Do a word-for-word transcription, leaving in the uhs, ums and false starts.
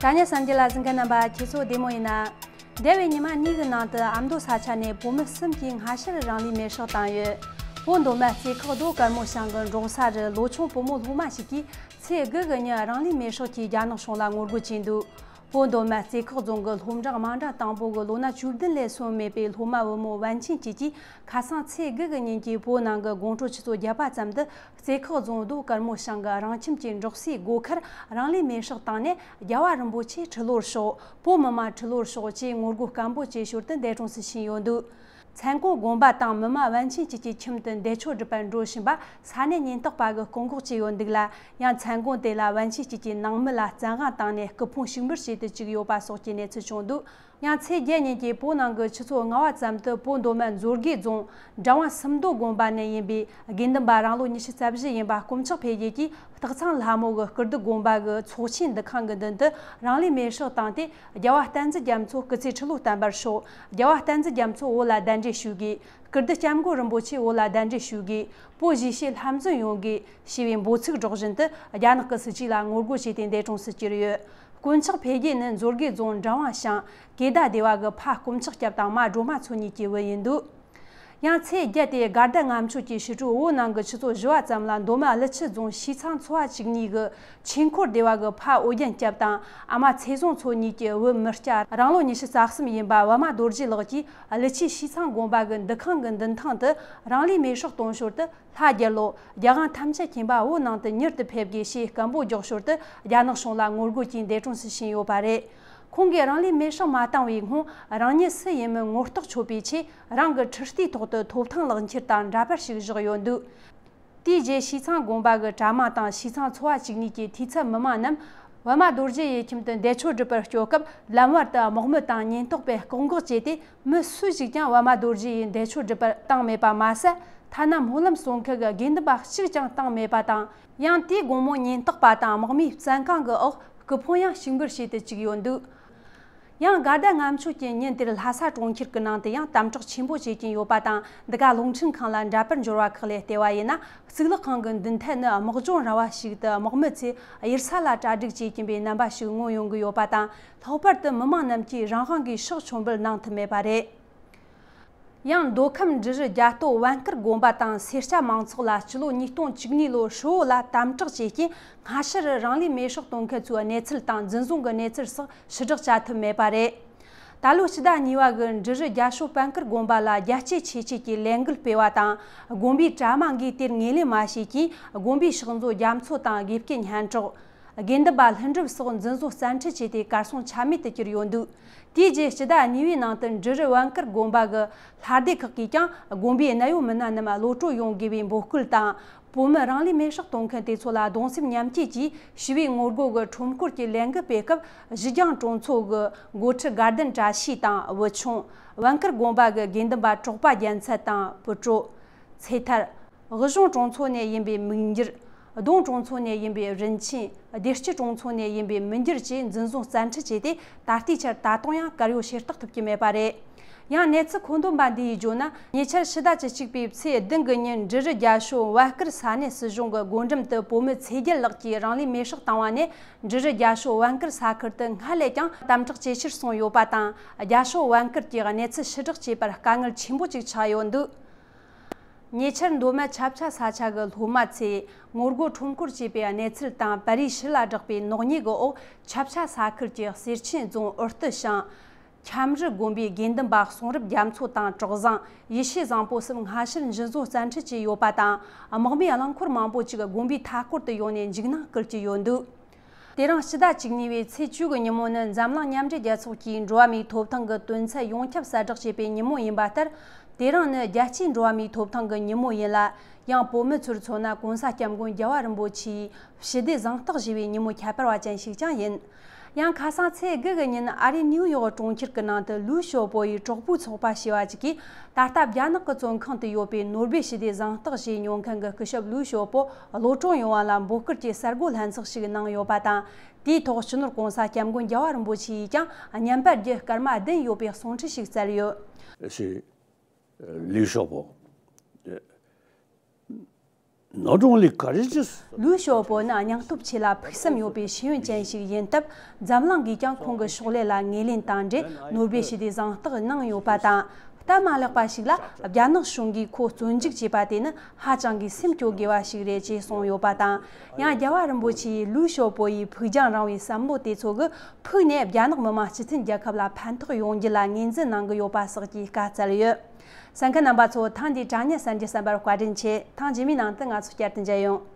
དྲ་བརྙན་གསར་འགྱུར་ལ་གཟིགས་མཁན་རྣམ་པ་ཁྱེད་ཚོ་བདེ་མོ་ཡིན་ན། འདས་པའི་ཉི་མ་གཉིས་ཀྱི་ནང་དུ་ཨ་མདོ་ས་ཆ་ནས་བོད་མི་གསུམ་གྱིས་སྔ་ཕྱིར་རང་ལུས་མེར་སྲེག་བཏང་ཡོད། བོད་མདོ་སྨད་རྩེ་ཁག་རྡོ་དཀར་མོ་ཤང་གི་འབྲོག་ས་རུ་ལོ་ཆུང་བུ་མོ་སློབ་མ་ཞིག་གིས་ཚེས་དགུ་གི་ཉིན་རང་ལུས་མེར་སྲེག་གིས་རྒྱ་ནག་གཞུང་ལ་ངོ་རྒོལ་བྱས་འདུག་བོད་མདོ་སྨད་རྩེ་ཁག་རྫོང་གི་སློབ་འབྲིང་དམའ་འབྲིང་དང་པོ་གི་ལོ་ན་བཅུ་བདུན་ལས་སོན་མེད་པའི་སློབ་མ་བུ་མོ་པཎ་ཆེན་སྐྱིད་ཀྱིས་ཁ་སང་ཚེས་དགུ་གི་ཉིན་གྱི་བོད་ནང་གི་དགོང་དྲོ་ཆུ་ཚོད་བརྒྱད་པ་ཙམ་དུ་རྩེ་ཁག་རྫོང་རྡོ་དཀར་མོ་ཤང་གི་རང་ཁྱིམ་གྱི་འབྲོག་སའི་སྒོ་ཁར་རང་ལུས་མེར་སྲེག་བཏང་ནས་རྒྱལ་བ་རིན་པོ་ཆེ་ཁྲི་ལོར་ཤོག་བོད་མི་མང་ཁྲི་ལོར་ཤོག་ཅེས་ངོ་རྒོལ་སྐད་འབོད་བྱེད་ཞོར་དུ་འདས་གྲོངས་སུ་ཕྱིན་ཡོད་འདུག་མཚན་གུང་དགོན་པ་དང་མི་དམངས་པཎ་ཆེན་སྐྱིད་ཀྱི་ཁྱིམ་དུ་འདས་མཆོད་སྒྲུབ་པར་འགྲོ་བཞིན་པ་ས་གནས་ཉེན་རྟོག་པ་གིས་བཀག་འགོག་བྱས་ཡོད་འདུག་ལ། ཡང་མཚན་གུང་དེ་ལ་པཎ་ཆེན་སྐྱིད་ཀྱི་ནང་མི་ལ་བཙན་དབང་བཏང་ནས་སྐུ་ཕུང་ཞིག་འབུད་བྱས་ཏེ་བཅུག་ཡོད་པ་སོགས་ཀྱི་གནས་ཚུལ་བྱུང་འདུག་ཡང་ཚེས་བརྒྱད་ཉིན་གྱི་བོད་ནང་གི་ཆུ་ཚོད་ལྔ་པ་ཙམ་དུ་བོད་མདོ་སྨད་མཛོད་དགེ་རྫོང་སྒྲ་དབང་སུམ་མདོ་དགོན་པ་ནས་ཡིན་པའི་དགེ་འདུན་པ་རང་ལོ་ཉི་ཤུ་རྩ་བཞི་ཡིན་པ་དཀོན་མཆོག་འཕེལ་རྒྱས་ཀྱིས་སྟག་ཚང་ལྷ་མོ་གི་སྐུ་གདུང་དགོན་པ་གི་ཚོགས་ཆེན་འདུ་ཁང་གི་མདུན་དུ་རང་ལུས་མེར་སྲེག་བཏང་སྟེ། རྒྱལ་བ་བསྟན་འཛིན་རྒྱ་མཚོ་སྐུ་ཚེ་ཁྲི་ལོ་བརྟན་པར་ཤོག་རྒྱལ་བ་བསྟན་འཛིན་རྒྱ་མཚོ་བོད་ལ་གདན་འདྲེན་ཞུ་དགོས། སྐུ་བདུད་སྐྱབས་མགོན་རིན་པོ་ཆེ་བོད་ལ་གདན་འདྲེན་ཞུ་དགོས། བོད་གཞིས་བྱེས་ལྷ་འཛིན་ཡོང་དགོས། ཞེས་པའི་འབོད་ཚིག་སྒྲོག་བཞིན་དུ་རྒྱ་ནག་གི་སྲིད་ཇུས་ལ་ངོ་རྒོལ་བྱས་ཏེ་འདས་གྲོངས་སུ་གྱུར་ཡོད། དཀོན་མཆོག་འཕེལ་རྒྱས་ནི་མཛོད་དགེ་རྫོང་འབྲིང་བང་ཤང་གེ་ད་སྡེ་བ་གི་ཕ་དཀོན་མཆོག་སྐྱབས་དང་མ་སྒྲོལ་མ་མཚོ་གཉིས་ཀྱི་བུ་ཡིན་འདུག་ཡང་ཚེས་བརྒྱད་དེ་དགའ་ལྡན་ལྔ་མཆོད་ཀྱི་ཕྱི་དྲོ་བོད་ནང་གི་ཆུ་ཚོད་བཞི་པ་ཙམ་ལ་མདོ་སྨད་ཀླུ་ཆུ་རྫོང་ཕྱི་ཚང་ཚོ་བ་བཅུ་གཉིས་ཀྱི་ཆོས་འཁོར་སྡེ་བ་གི་ཕ་ཨོ་རྒྱན་སྐྱབས་དང་ཨ་མ་ཚེ་བཟང་མཚོ་གཉིས་ཀྱི་བུ་མི་སྐྱ་རང་ལོ་ཉི་ཤུ་རྩ་གསུམ་ཡིན་པ་པད་མ་རྡོ་རྗེ་ལགས་ཀྱིས་ཀླུ་ཆུའི་ཕྱི་ཚང་དགོན་པ་གི་འདུ་ཁང་གི་མདུན་ཐང་དུ་རང་ལུས་མེར་སྲེག་གཏོང་ཞོར་དུ། ལྷ་རྒྱལ་ལོ། རྒྱལ་དབང་ཐམས་ཅད་མཁྱེན་པ་བོད་ནང་དུ་མྱུར་དུ་ཕེབས་དགོས་ཞེས་སྐད་འབོད་རྒྱག་ཞོར་དུ་རྒྱ་ནག་གཞུང་ལ་ངོ་རྒོལ་གྱིས་འདས་གྲོངས་སུ་ཕྱིན་ཡོད་པ་རེད། ཁོང་གིས་རང་ལུས་མེར་སྲེག་མ་བཏང་བའི་སྔོན་རང་ཉིད་སུ་ཡིན་མིན་ངོ་རྟོགས་ཆོད་པའི་ཆེད་རང་གི་འཕྲུལ་རྟའི་ཐོག་ཏུ་ཐོབ་ཐང་ལག་འཁྱེར་དང་འདྲ་པར་ཞིག་བཞག་ཡོད་འདུག་དེའི་རྗེས་ཕྱི་ཚང་དགོན་པ་གི་གྲྭ་མ་དང་ཕྱི་ཚང་ཚོ་བ་བཅུ་གཉིས་ཀྱི་འཐུས་ཚབ་མི་མང་རྣམས་པད་མ་རྡོ་རྗེ་ཡི་ཁྱིམ་དུ་འདས་མཆོད་སྒྲུབ་པར་སྐྱོད་སྐབས་ལམ་བར་དུ་དམག་མི་དང་ཉེན་རྟོག་པས་བཀག་འགོག་བྱས་ཏེ། མི་སུ་ཞིག་ཀྱང་པད་མ་རྡོ་རྗེ་ཡི་འདས་མཆོད་སྒྲུབ་པར་བཏང་མེད་པ་མ་ཟད། ཐ་ན་སྨོན་ལམ་གསུང་མཁན་གྱི་དགེ་འདུན་པ་གཅིག་ཀྱང་བཏང་མེད་པ་དང་། ཡང་དེའི་དགོང་མོ་ཉེན་རྟོག་པ་དང་དམག་མིའི་བཙན་བཀའ་གི་འོག་སྐུ་ཕུང་ཡང་ཞིག་འབུད་བྱས་ཏེ་བཅུག་ཡོད་འདུག་ཡང་དགའ་ལྡན་ལྔ་མཆོད་ཀྱི་ཉིན་དེར་ལྷ་ས་གྲོང་ཁྱེར་གྱི་ནང་དུ་ཡང་དམ་དྲག་ཆེན་པོ་བྱེད་ཀྱིན་ཡོད་པ་དང་། འདི་ག་རླུང་འཕྲིན་ཁང་ལ་འདྲ་པར་འབྱོར་བ་ཁག་ལས་བལྟས་པ་ཡིན་ན། གཙུག་ལག་ཁང་གི་མདུན་ཐད་ནི་དམག་སྦྱོང་ར་བ་ཞིག་ཏུ་དམག་མི་ཚོས་གཡུལ་ས་ལ་གྲ་སྒྲིག་བྱེད་ཀྱིན་པའི་རྣམ་པ་ཞིག་མངོན་ཡོང་གི་ཡོད་པ་དང་། ལྷག་པར་དུ་མི་མང་རྣམས་ཀྱིས་རང་དབང་གིས་ཕྱག་མཆོད་འབུལ་གནང་ཐུབ་མེད་པ་རེད། ཡང་མདོ་ཁམས་འབྲི་རུ་རྒྱ་སྟོད་བན་དཀར་དགོན་པ་དང་སེར་སྐྱ་མང་ཚོགས་ལ་སྤྱི་ལོ་ཉིས་སྟོང་བཅུ་གཉིས་ལོའི་ཧྲིལ་བོ་ལ་དམ་དྲག་བྱེད་རྐྱེན་སྔ་ཕྱིར་རང་ལུས་མེར་སྲེག་གཏོང་མཁན་ཚོའི་གནས་ཚུལ་དང་འཛིན་བཟུང་གི་གནས་ཚུལ་སོགས་ཕྱིར་བསྒྲགས་བྱ་ཐུབ་མེད་པ་རེད། ད་ལོའི་ཕྱི་ཟླ་གཉིས་པ་གི་འབྲི་རུ་རྒྱ་ཤོད་བན་དཀར་དགོན་པ་ལ་རྒྱལ་གཅེས་ཆེ་བསྐྱེད་ཀྱི་ལས་འགུལ་སྤེལ་བ་དང་། དགོན་པའི་གྲྭ་མ་འགས་དེར་ངོས་ལེན་མ་བྱས་རྐྱེན། དགོན་པའི་ཕྱག་མཛོད་རྒྱ་མཚོ་དང་དགེ་བསྐོས་སྙན་གྲགས། དགེ་འདུན་པ་ལྷུན་གྲུབ་སོགས་འཛིན་བཟུང་བཙན་ཁྲིད་བྱས་ཏེ་གར་སོང་ཆ་མེད་དུ་གྱུར་ཡོད་འདུག་དེའི་རྗེས་ཕྱི་ཟླ་གཉིས་པའི་ནང་དུ་འབྲི་རུ་བན་དཀར་དགོན་པ་གི་ལྷ་སྡེ་ཁག་གིས་ཀྱང་དགོན་པའི་གནད་ཡོད་མི་སྣ་རྣམས་གློད་གྲོལ་ཡོང་དགོས་པའི་འབོད་སྐུལ་དང་། བོད་མི་རང་ལུས་མེར་སྲེག་གཏོང་མཁན་དེ་ཚོ་ལ་གདུང་སེམས་མཉམ་སྐྱེད་ཀྱིས་ཞི་བའི་ངོ་རྒོལ་གྱི་ཁྲོམ་སྐོར་གྱི་ལས་འགུལ་སྤེལ་སྐབས། གཞི་རྒྱང་གྲོང་ཚོ་གི་འགོ་ཁྲིད་དགའ་ལྡན་བཀྲ་ཤིས་དང་བུ་ཆུང་། བན་དཀར་དགོན་པ་གི་དགེ་འདུན་པ་གྲགས་པ་རྒྱལ་མཚན་དང་བུ་གྲོགས། ཚེ་ཐར། དབུ་གཞུང་གྲོང་ཚོ་ནས་ཡིན་པའི་མིག་འགྱུར། གདོང་གྲོང་ཚོ་ནས་ཡིན་པའི་རིན་ཆེན། བདེ་སྐྱིད་གྲོང་ཚོ་ནས་ཡིན་པའི་མི་འགྱུར་བཅས་འཛིན་བཟུང་བཙན་ཁྲིད་བྱས་ཏེ། ད་ལྟའི་ཆར་ད་དུང་ཡང་དཀར་ཡོལ་ཕྱིར་བཏགས་ཐུབ་ཀྱི་མེད་པ་རེད། ཡང་གནས་ཚུལ་མཁོ་འདོན་པ་འདིས་བརྗོད་ན། ཉེ་ཆར་ཕྱི་ཟླ་བཅུ་གཅིག་པའི་ཚེས་བདུན་གྱི་ཉིན་འབྲི་རུ་རྒྱ་ཤོད་བན་དཀར་ས་གནས་སྲིད་གཞུང་གི་སྒོ་འགྲམ་དུ་བོད་མི་ཚེ་རྒྱལ་ལགས་ཀྱིས་རང་ལུས་མེར་སྲེག་བཏང་བ་ནས། འབྲི་རུ་རྒྱ་ཤོད་བན་དཀར་ས་ཁུལ་དུ་སྔར་ལས་ཀྱང་དམ་དྲག་ཇེ་ཆེར་སོང་ཡོད་པ་དང་། རྒྱ་ཤོད་བན་དཀར་གྱི་གནས་ཚུལ་ཕྱིར་བསྒྲགས་བྱེད་པར་དཀའ་ངལ་ཆེན་པོ་ཅིག་ཆགས་ཡོད་འདུག་ཉེ་ཆར་མདོ་སྨད་ཆབ་ཆ་ས་ཆ་གི་སློབ་མ་ཚོས་ངོ་རྒོལ་ཁྲོམ་སྐོར་བྱས་པའི་གནས་ཚུལ་དང་། པར་རིས་ཕྱི་ལ་བསྒྲགས་པའི་ནག་ཉེས་ཀྱི་འོག་ཆབ་ཆ་ས་ཁུལ་གྱི་གསེར་ཆེན་རྫོང་ཨུ་སྟུ་ཤང་ཁྱམས་རི་དགོན་པའི་དགེ་འདུན་པ་གསུང་རབ་རྒྱ་མཚོ་དང་གྲོགས་བཟང་། ཡེ་ཤེས་བཟང་པོ་གསུམ་སྔ་ཕྱིར་འཛིན་བཟུང་བཙན་ཁྲིད་བྱས་ཡོད་པ་དང་། དམག་མིས་རླངས་འཁོར་མང་པོ་ཅིག་དགོན་པའི་མཐའ་སྐོར་དུ་ཡོང་ནས་འཇིགས་སྣང་སྐུལ་གྱི་ཡོད་འདུག་དེ་རིང་ཕྱི་ཟླ་བཅུ་གཉིས་པའི་ཚེས་བཅུ་གི་ཉིན་མོ་ནི་འཛམ་གླིང་མཉམ་འབྲེལ་རྒྱལ་ཚོགས་ཀྱིས་འགྲོ་བ་མིའི་ཐོབ་ཐང་གི་དོན་ཚན་ཡོངས་ཁྱབ་གསལ་བསྒྲགས་བྱས་པའི་ཉིན་མོ་ཡིན་པ་ལྟར། དེ་རིང་ནི་རྒྱལ་སྤྱིའི་འགྲོ་བ་མིའི་ཐོབ་ཐང་གི་ཉིན་མོ་ཡིན་ལ། ཡང་བོད་མི་ཚོར་མཚོན་ན་གོང་ས་སྐྱབས་མགོན་རྒྱལ་བ་རིན་པོ་ཆེའི་ཞི་བདེ་གཟེངས་རྟགས་ཞེས་པའི་ཉིན་མོ་ཁྱད་པར་བ་ཅན་ཞིག་ཀྱང་ཡིན། ཡང་ཁ་སང་ཚེས་དགུ་གི་ཉིན་ཨ་རིའི་ནིའུ་ཡོག་གྲོང་ཁྱེར་གྱི་ནང་དུ་ལིའུ་ཞའོ་པོ་ཡི་གྲོགས་པོའི་ཚོགས་པ་ཞེས་པ་ཅིག་གིས། ད་ལྟ་རྒྱ་ནག་གི་བཙོན་ཁང་དུ་ཡོད་པའི་ནོར་བེལ་ཞི་བདེ་གཟེངས་རྟགས་བཞེས་མྱོང་མཁན་གྱི་སྐུ་ཞབས་ལིའུ་ཞའོ་པོ་གློད་གྲོལ་ཡོང་བ་ལ་འབོད་སྐུལ་གྱི་གསར་འགོད་ལྷན་ཚོགས་ཤིག་གནང་ཡོད་པ་དང་། དེའི་ཐོག་སྤྱི་ནོར་གོང་ས་སྐྱབས་མགོན་རྒྱལ་བ་རིན་པོ་ཆེ་ཡིས་ཀྱང་བརྙན་པར་བརྒྱུད་སྐར་མ་བདུན་ཡོད་པའི་གསུང་འཕྲིན་ཞིག་བསྩལ་ཡོད། ཞེས། ལིའུ་ཞའོ་པོ། Not only courageous. ལུའུ་ཞའོ་པོ་ནི་སྙིང་སྟོབས་ཆེ་ལ་ཕུགས་བསམ་ཡོད་པའི་ཤེས་ཡོན་ཅན་ཞིག་ཡིན་སྟབས། འཛམ་གླིང་གིས་ཀྱང་ཁོང་གི་ཕྱག་ལས་ལ་ངོས་ལེན་དང་འབྲེལ་ནོ་སྦེལ་ཞི་བདེའི་གཟེངས་རྟགས་གནང་ཡོད་པ་དང་། སྟབས་མ་ལེགས་པ་ཞིག་ལ་རྒྱ་ནག་གཞུང་གིས་ཁོ་བཙོན་འཇུག་བྱས་པ་དེ་ནི་ཧ་ཅང་གི་སེམས་སྐྱོ་དགོས་པ་ཞིག་རེད་ཅེས་གསུངས་ཡོད་པ་དང་། ཡང་རྒྱལ་བ་རིན་པོ་ཆེ་ཡིས་ལུའུ་ཞའོ་པོ་ཡི་ཕུགས་རྒྱང་རིང་བའི་བསམ་བློ་དེ་ཚོ་གི་ཕུགས་ནས་རྒྱ་ནག་མི་དམངས་སྤྱི་མཐུན་རྒྱལ་ཁབ་ལ་ཕན་ཐོགས་ཡོང་རྒྱུ་ལ་ངོས་འཛིན་གནང་གི་ཡོད་པ་སོགས་ཀྱི་བཀའ་སྩལ་ཡོད། གསན་མཁན་རྣམ་པ་ཚོ། ཐེངས་འདིའི་དྲ་བརྙན་གསར་འགྱུར་གསན་པར་བཀའ་དྲིན་ཆེ། ཐེངས་རྗེས་མའི་ནང་དུ་ང་ཚོ་བསྐྱར་དུ་མཇལ་ཡོང་།